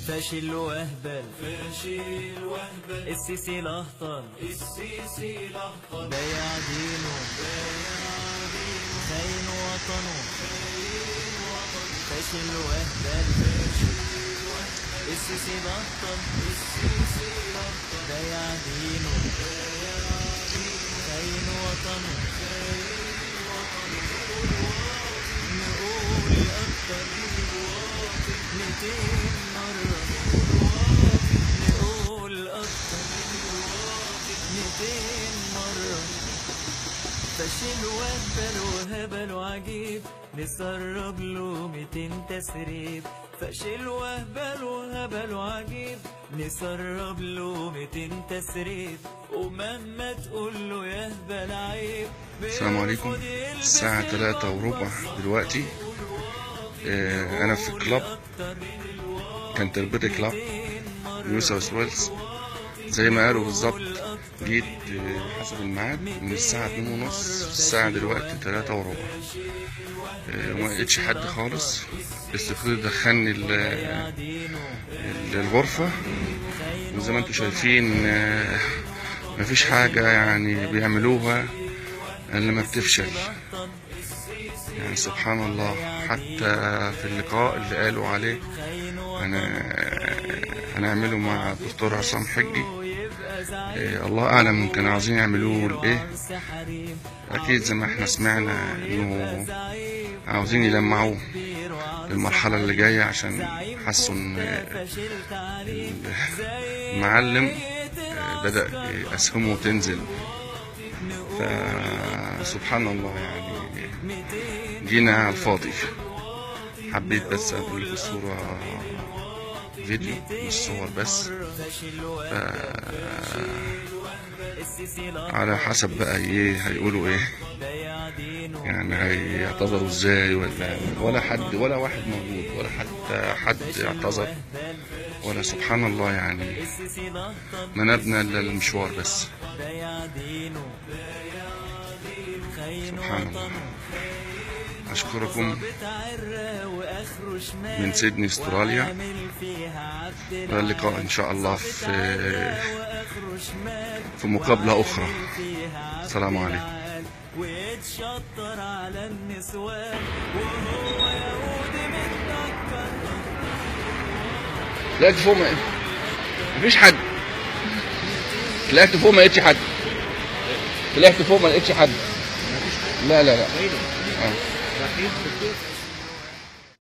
فاشل وهبل، فاشل وهبل، السيسي لهطل، السيسي لهطل، بايع دينه، بايع دينه، خاين وطنه، خاين وطنه، فاشل وهبل، فاشل وهبل، السيسي لهطل، السيسي لهطل، بايع دينه، بايع دينه، خاين وطنه، خاين وطنه. نقول أكتر 200 مرة، نقول أكتر 200 مرة. فاشل وهبل وهبل وعجيب، نسرب له 200 تسريب. فاشل وهبل وهبل وعجيب، نسرب له 200 تسريب، ومهما تقول له يهبل عيب. السلام عليكم، الساعة 3:15 دلوقتي. أنا في club كانتربري club نيو ساوث ويلز، زي ما قالوا بالظبط. جيت حسب الميعاد من الساعة 2:30، الساعة دلوقتي 3:15. وما لقيتش حد خالص. ال security دخلني الغرفة، وزي ما انتم شايفين مفيش حاجة يعني بيعملوها إلا ما بتفشل، يعني سبحان الله. حتى في اللقاء اللي قالوا عليه هنعمله مع الدكتور عصام حجي، الله اعلم كانوا عاوزين يعملوه لايه. اكيد زي ما احنا سمعنا انه عاوزين يلمعوه للمرحلة اللي جاية، عشان حسوا ان المعلم بدأ اسهمه تنزل. فسبحان الله، يعني جينا على الفاضي. حبيت بس اقول لكم الصورة فيديو مش صور بس، على حسب بقى ايه هيقولوا، ايه يعني هيعتذروا ازاي، ولا حد ولا واحد موجود، ولا حتى حد اعتذر ولا. سبحان الله، يعني ما نبنى الا المشوار بس. سبحان الله. أشكركم من سيدني استراليا. إلى اللقاء إن شاء الله في مقابلة أخرى. السلام عليكم. طلعت فوق ما مفيش حد، طلعت فوق ما لقيتش حد، طلعت فوق ما لقيتش حد. لا لا لا.